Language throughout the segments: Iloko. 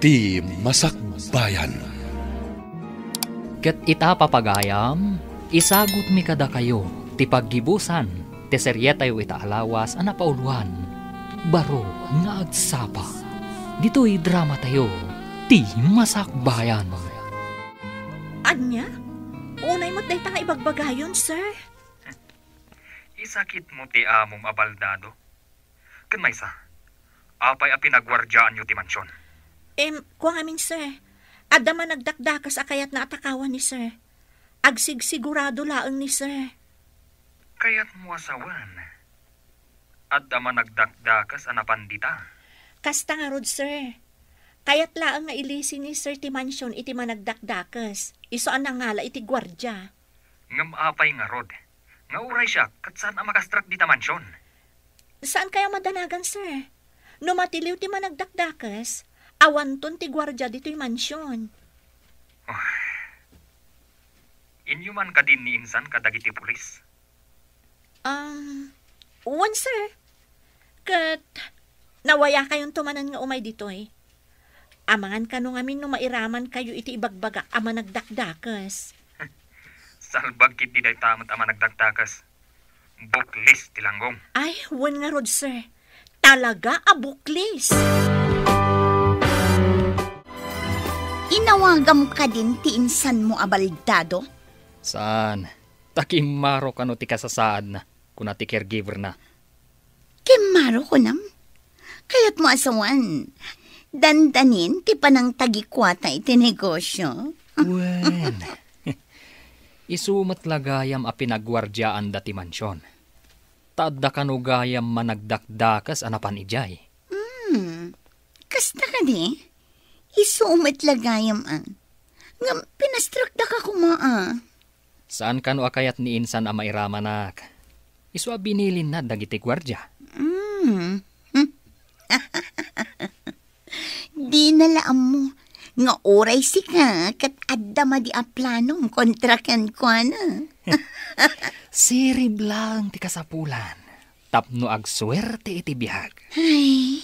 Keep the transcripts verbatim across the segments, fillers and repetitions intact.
Ti Masakbayan. Ket ita, papagayam, isagutmi kadakayo ti paggibusan ti serietayo ita a lawas a napauluan, Baro nga Agsapa. Ditoy dramatayo, Ti Masakbayan. Ania? Unay met dayta nga ibagbagayon, sir? Isakitmo ti amom a baldado. Ken maysa, apay a pinaguardiaanyo ti mansion? Em, kua ngamin, sir. Adda managdakdakes a kayatna a takawan ni sir. Agsigsigurado laeng ni sir. Kayatmo a sawen, adda managdakdakes a napan dita? Kasta ngarud, sir. Kayat laeng nga ilisi ni sir ti mansion iti managdakdakes, isu a nangala iti guardia. Ngem apay ngarud, nga uray siak ket saan a makastrak dita mansion? Saan kayo madanagan, sir? No matiliw ti managdakdakes, awanton ti guardia ditoy mansion. Oh. Inyo man kadin ni insan kadagiti pulis? Um, wen, sir. Ket nawayakayonto manen nga umay ditoy. Amangan kano ngamin no mairaman kayo iti ibagbagak a managdakdakes. Salbag ketdi dayta met a managdakdakes. Buklis ti langgong. Ay, wen ngarud, sir. Talaga a buklis. Inawagam kadin ti insanmo a baldado? Saan? Ta kimmaro kano ti kasasaadna, kuna ti caregiver na. Kimmaro kunam? Kayatmo a sawen, dandanin ti panangtagikuata iti negosyo? Wen, isu met la gayam a pinaguardiaanda ti mansion. Ta adda kano gayam managdakdakes a napan idiay. Hmm, kasta kadi? Isu met la gayam a. Ngem pinastrakda ka koma a. Saan kano a kayat ni insan a mairamanak? Isu a binilinna dagiti guardia. Hmm. Dina la ammo nga uray sika ket adda madi a planom kontra kenkuana. Sirib laeng ti kasapulan tapno agsuerte iti biag. Ay,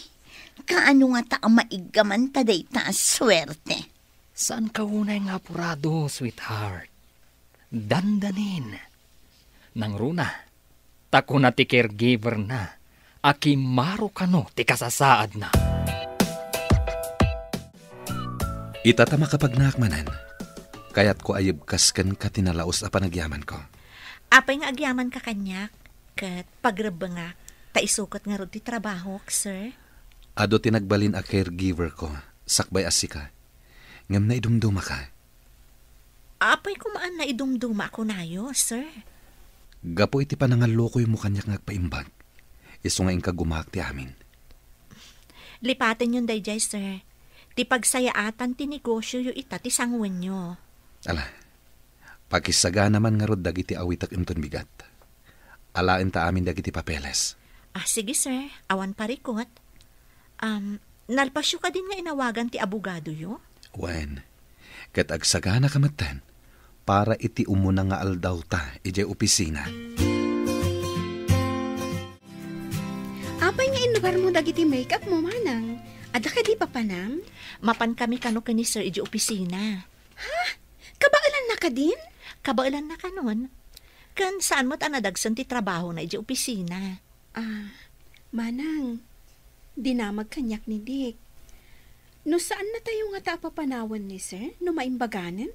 kaano ngata a maiggaman ta dayta a suerte? Saanka unay nga apurado, sweetheart. Dandanin. Nangruna, ta kuna ti caregiver na a kimmaro kano ti kasasaadna. Ita ta makapagnaak manen, kayatko a yebkas kenka ti nalaus a panagyamanko. Apay nga agyamanka kaniak, ket pagrebbengak, ta isu ket ngarud ti trabahok, sir? Adu ti nagbalin a caregiver ko, sakbay a sika. Ngem naidumdumaka. Apay koma a naidumduma a kunayo, sir? Gapu iti panangallukoymo kaniak nga agpaimbag, isu nga inka gumaak ti amin. Lipatenyon daydiay, sir. Ti pagsayaatan ti negosioyo ita ti sanguenyo. Ala, pakisagana man ngarud dagiti awitek inton bigat. Alaenta amin dagiti papeles. Ah, sige, sir. Awan parikut. Um, nalpasyo kadin nga inawagan ti abogadoyo? Wen, ket agsaganaka metten para iti umuna nga aldawta idiay opisina. Apay nga inlugarmo dagiti make-up mo, manang? Adda kadi papanam? Mapan kami kano ken ni sir idiay opisina. Ha? Kabaelanna kadin? Kabaelanna kanon. Ken saan met a nadagsen ti trabahona idiay opisina. Ah, manang, dinamag kaniak ni Dick. No saannatayo ngata a papanawen ni sir, no maimbaganen?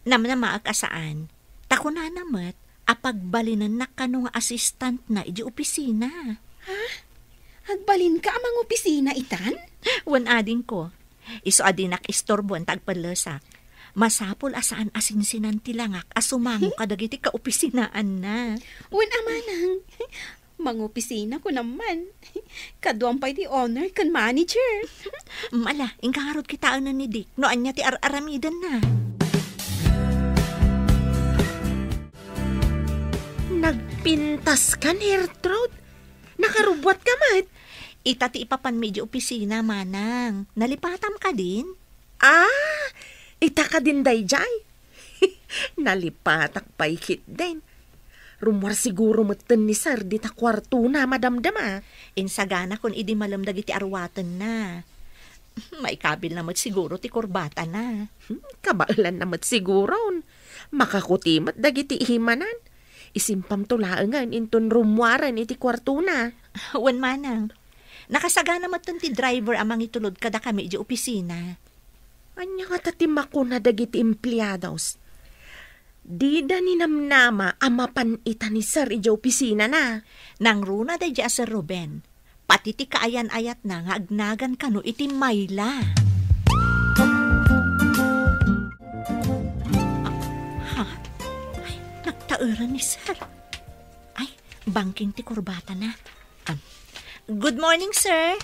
Namnamaek a saan. Ta kunana met a pagbalinennak kano nga assistantna idiay opisina. Ha? Agbalinka a mangopisina itan? Wen, adingko. Isu a dinak isturboen ta agpellesak. Masapul a saan a sinsinan ti langak a sumango kadagiti kaopisinaanna. Wen a, manang, mangopisina kunam man. Kaduam pay ti owner ken manager. Ala, inka ngarud kitaen ni Dick no ania ti ar-aramidenna. Nagpintas kan, Gertrude? Nakarubbuat ka met? Ita ti ipapanmi idiay opisina, manang. Nalipatam kadin? Ah, ita kadin daydiay? Nalipatak pay ketdin. Rummuar siguro metten ni sir dita kuartona, madamdama. Insaganakon idi malem dagiti arwatenna. Maikabilna met siguro ti kurbatana. Hmm, kabaelanna met siguron. Makakuti met dagiti imanan. Isimpamto laengen inton rummuaren iti kuartona. Wen manang. Nakasagana metten ti driver a mangitulod kadakami idiay opisina. Ania ngata ti makuna dagiti empleados? Dida ninamnama a mapan ita ni Sir idiay opisinana. Nangruna daydiay a Sir Ruben. Pati ti kaayan-ayatna nga agnagan kano iti mayla. Ah, ha? Ay, nagtaeran ni Sir. Ay, bangking ti kurbatana. Um, good morning, sir.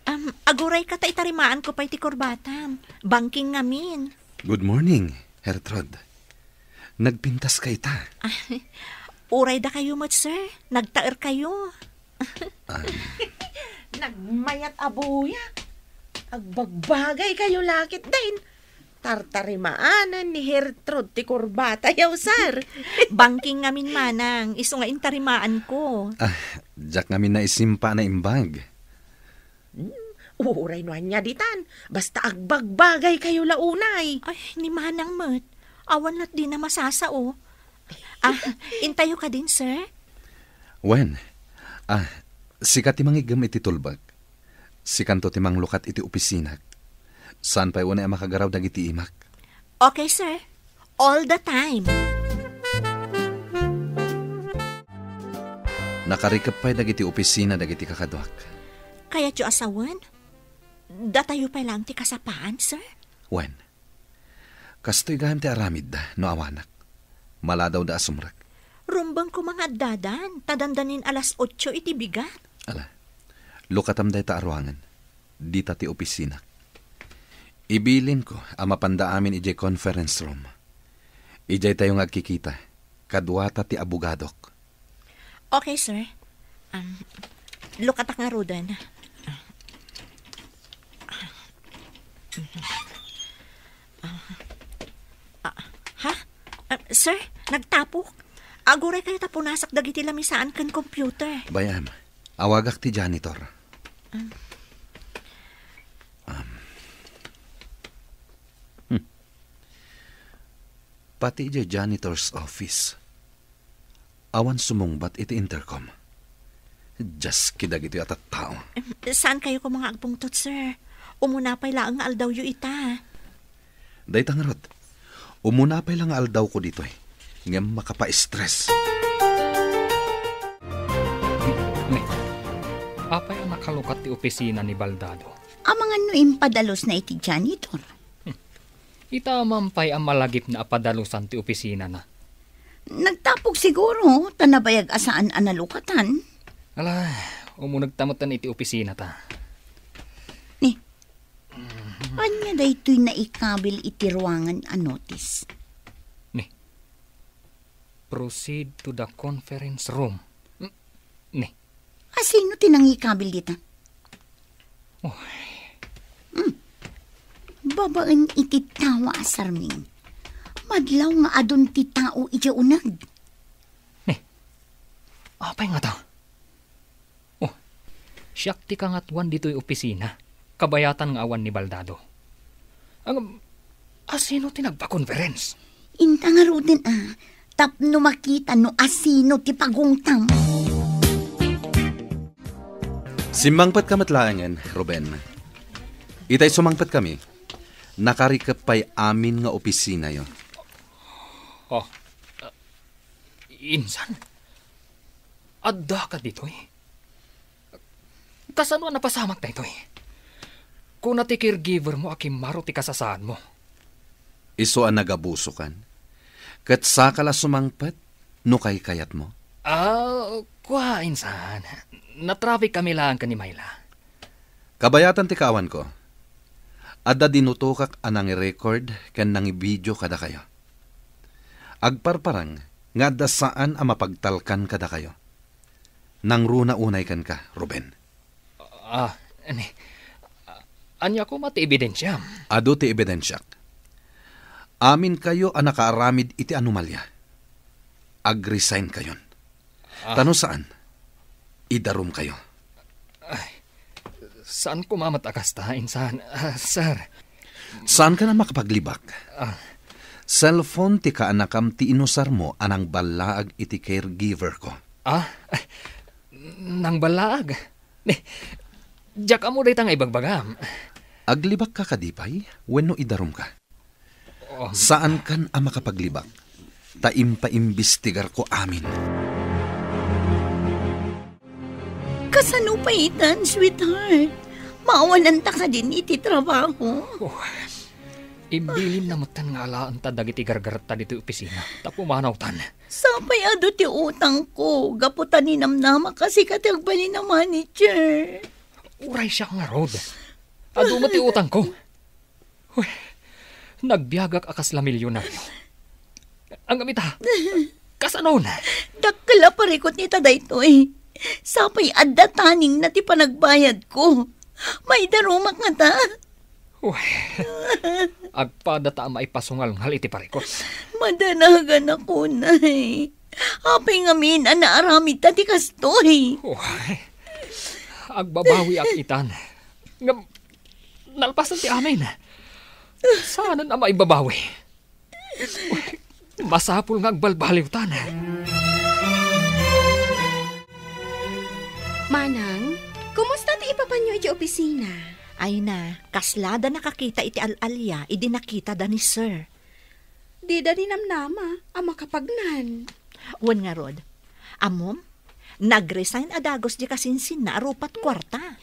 Um, aguray ka ta itarimaanko pay ti kurbatam. Bangking ngamin. Good morning, Gertrude. Nagpintas ka ita. Uray dakayo met, sir. Nagtaer kayo. Ah. Nagmayat a buyak. Agbagbagay kayo lakit din. Tartarimaanan ni Gertrude ti kurbata, yaw, sir. Bangking ngamin manang, isu nga intarimaanko. Ah, diak ngamin naisimpa a naimbag. Hmm, uray no ania ditan, basta agbagbagay kayo la unay. Ay, ni manang met. Awan lat di na masasao. Ah, intayo ka din, sir? Wen, ah, sika ti mangiggem iti tulbek. Sikanto ti manglukat iti opisinak. Saan pay unay a makagaraw dagiti imak. Okay, sir. All the time. Nakarikep pay dagiti opisina dagiti kakaduak. Kayatyo a sawen? Datayo pay laeng ti kasapaan, sir? Wen, kastoy gayam ti aramidda no awanak. Maladawda a sumrek. Rumbeng koma nga addadan, ta dandanin alas otso iti bigat. Ala, lukatam dayta a ruangan. Dita ti opisinak. Ibilinko a mapanda amin idiay conference room. Idiay tayo nga agkikita, kaduata ti abogadok. Okay, sir. Um, lukatak ngaruden. Ah, ha? Ah, sir, nagtapok. Aguray kayo ta punasak dagiti lamisaan ken computer. Bay-am, awagak ti janitor. Ah. Um. Hmm. Pati idiay janitor's office. Awan sumungbat iti intercom. Dios, kadagitoy a tattao. Em, saan kayo koma nga agpungtot, sir? Umuna pay laeng nga aldawyo ita. Dayta ngarud, umuna pay la nga aldawko ditoy, ngem makapa-stress. Ni, apay a nakalukat ti opisina ni Baldado? Amangan no impadalosna iti janitor. Hmm. Ita man pay a malagipna a padalusan ti opisinana. Nagtapok siguro, ta nabayag a saan a nalukatan. Ala, umunegta metten iti opisinata. Ni, ania daytoy naikabil iti ruangan a notice? Ni, proceed to the conference room. Mm, ni. Asino ti nangikabil dita? Oy. Hmm. Babaen iti tawa a sarming. Madlaw nga adun ti tao idiay uneg. Ni, apay ngata? Oh, siak ti kangatuan ditoy opisina, kabayatan nga awan ni Baldado. Ang, asino ti nagpa-conference? Inta ngaruden a, tapno makita no asino ti pagungtam. Simmangpetka met laengen, Ruben. Itay sumangpetkami, nakarikep pay amin nga opisinayo. Oh, uh, insan? Addaka ditoy? Kasano a napasamak daytoy? Kuna ti caregiver mo a kimmaro ti kasasaadmo. Isu a nagabusokan, ket sakal a sumangpet no kaykayatmo. Ah, kua, insan. Natraffic kami laeng ken ni Myla. Kabayatan ti kaawanko. Adda dinutokak a nangirecord ken nangibidio kadakayo. Agparparang nga adda saan a mapagtalkan kadakayo. Nangruna unay kenka, Ruben. Ah, ni, ania koma ti ebidensiam? Adu ti ebidensiak. Aminkayo a nakaaramid iti anomalia. Ag-resign kayon. Ah. Ta no saan, idarumkayo. Ay, Saan koma met a kasta, insan, ah, sir. Saankan a makapaglibak. Ah. Cellphone ti kaanakam ti inusarmo a nangballaag iti caregiver ko. Ah? Nangballaag? Ni, diak ammo dayta nga ibagbagam. Aglibakka kadi pay wenno idarumka? Um. Saankan a makapaglibak, ta impaimbestigarko amin. Kasano pay itan, sweetheart? Maawananta kadin iti trabaho? Oh, imbilinna metten nga alaenta dagiti gargaretta ditoy opisina, ta pumanawtan. Sapay adu ti utangko, gapu ta ninamnamak a sika ti agbalin a manager. Uray siak ngarud. Adu met ti utangko. Uy, nagbiagak a kasla milionario. Ngem ita, kasanon? Dakkel a parikut ita daytoy. Sapay adda taningna ti panagbayadko. Maidarumak ngata? Uy, agpada ta a maipasungalngal iti parikut. Madanagan ako, nay. Apay ngamin a naaramidta ti kastoy? Uy, agbabawiak itan. Ngem, nalpasen ti amin. Saanen a maibabawi. Masapul nga agbalbaliwtan. Manang, kumusta ti ipapanyo iti opisina? Ay na, kasla da nakakita iti al-alia idi nakitada ni Sir. Dida ninamnama a makapagnan. Wen ngarud, ammom, nag-resign a dagus di kasinsinna a rupat kuarta.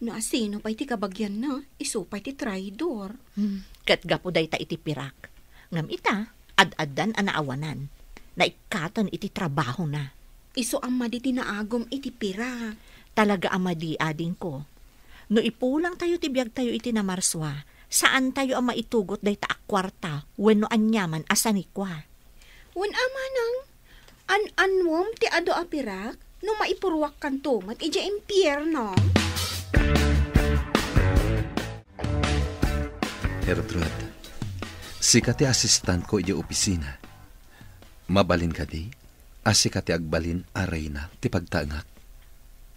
No asino pay ti kabagianna, isu pay ti traidor. Hmm, ket gapu dayta iti pirak. Ngem ita, ad-addan a naawanan. Naikkaten iti trabahona. Isu a madi ti naagum iti pirak. Talaga a madi, adingko. No ipulangtayo ti biagtayo iti Namarsua, saantayo a maitugot dayta a kuarta wenno aniaman a sanikua. Wen a manang, an-annuem ti adu a pirak no maipuruakkanto met idiay impierno. Gertrude, sika ti asistentko idiay opisina. Mabalin kadi a sika ti agbalin a reyna ti pagtaengak?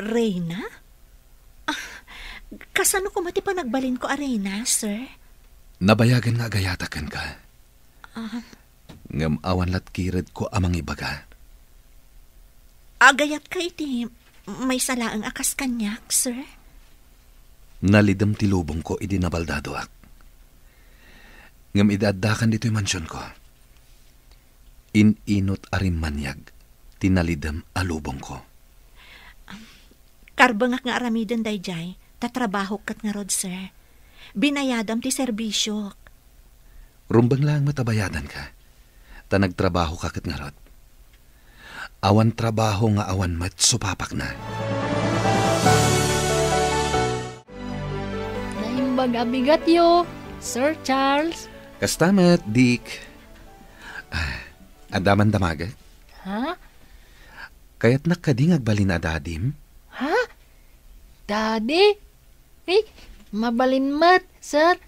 Reyna? Ah, kasano koma ti panagbalinko a reyna, sir? Nabayagen nga agayatak kenka. Ah. Ngem awan lat kiredko a mangibaga. Agayatka iti maysa laeng a kas kaniak, sir? Nalidem ti lubongko idi nabaldadoak. Ngem idi addakan ditoy mansionko, in-inut a rimmaniag ti nalidem a lubongko. Karbengak nga aramiden daydiay, ta trabahok ket ngarud, sir. Binayadam ti serbisiok. Rumbeng laeng met a bayadanka, ta nagtrabahoka ket ngarud. Awan trabaho nga awan met supapakna. Naimbag a bigatyo, Sir Charles. Kasta met, Dick. Ah, adda man damagek? Ha? Kayatnak kadi nga agbalin a dadim? Ha? Daddy? Eh, mabalin met, sir.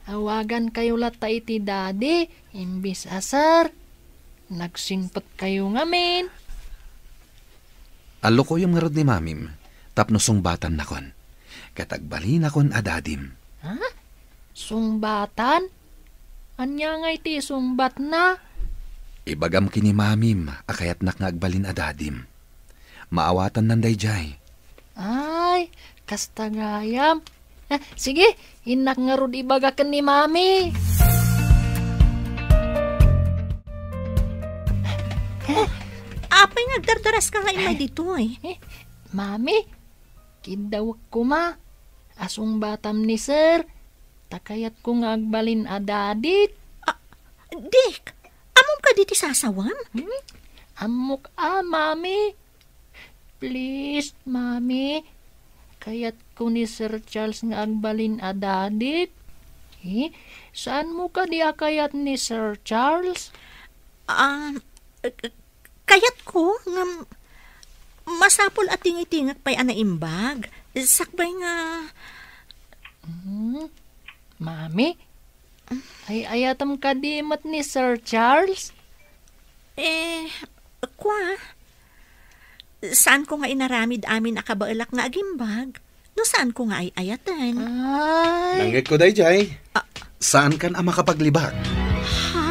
Awagankayo latta iti daddy, imbis a sir. Nagsingpetkayo ngamin. Allukoyem ngarud ni mamim, tapno sungbatannakon. Ket agbalinakon a dadim. Ha? Sungbatan? Ania ngay ti isungbatna? Ibagam ken ni mamim a kayatnak nga agbalin a dadim. Maawatannan daydiay. Ay, kasta gayam. Ah, sige, innak ngarud ibaga ken ni mami. Oh, apay nga agdardaraska nga immay ditoy? Eh, mami, kiddawek koma a sungbatam ni sir, ta kayatko nga agbalin a dadik. Ah, Dick, ammom kadi ti sasawem? Hmm? Ammok a, mami. Please, mami. Kayatko ni Sir Charles nga agbalin a dadik. Eh, saanmo kadi a kayat ni Sir Charles? Ah, eh, kayatko nga masapul a tingitingak pay a naimbag. Sakbay nga Hmm? Mami? Ay-ayatem kadi met ni Sir Charles? Eh, kua, saanko nga inaramid amin a kabaelak nga agimbag? no saanko nga ay-ayaten. Ay. Nangngegko daydiay. Ah. Saankan a makapaglibak. Ha?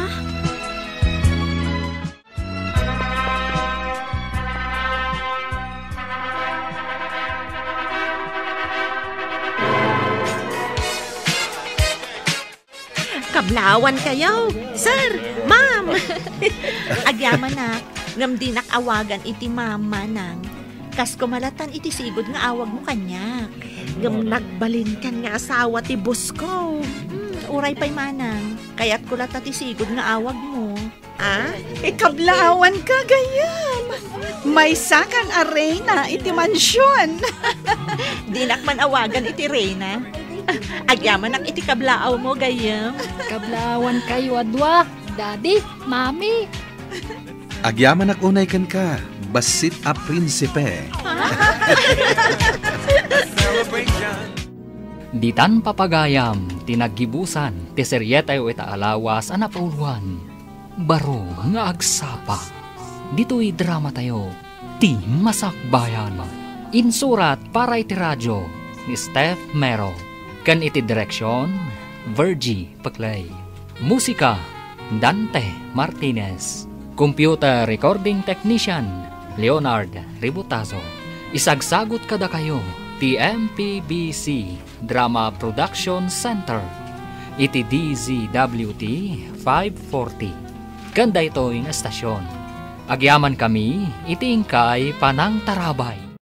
Kablawan kayo, sir, ma'am. Agyamanak, ngem dinak awagan iti ma'am, manang. Kas kumalatan iti sigud nga awagmo kaniak. Ngem nagbalinkan nga asawa ti boss ko. Hmm, uray pay manang, kayatko latta ti sigud nga awagmo. Ah, ikablawan ka, gayyem. Maysakan a reyna iti mansion. Dinak man awagan iti reyna. Agyamanak iti kablaaw mo, gayyem. Kablaawan kayo a dua, Daddy, Mami. Agyamanak unay kenka, bassit a prinsipe. Ditan papagayam ti naggibusan ti serietayo ita a lawas a napauluan, Baro nga Agsapa. Ditoy dramatayo, Ti Masakbayan. Insurat para iti radio ni Steph Mero, ken iti direksion, Virgie Peclay. Musika, Dante Martinez. Computer recording technician, Leonard Ributazo. Isagsagut kadakayo ti M P B C Drama Production Center iti D Z W T five forty. Ken daytoy nga estasion, agyamankami iti inkay panangtarabay.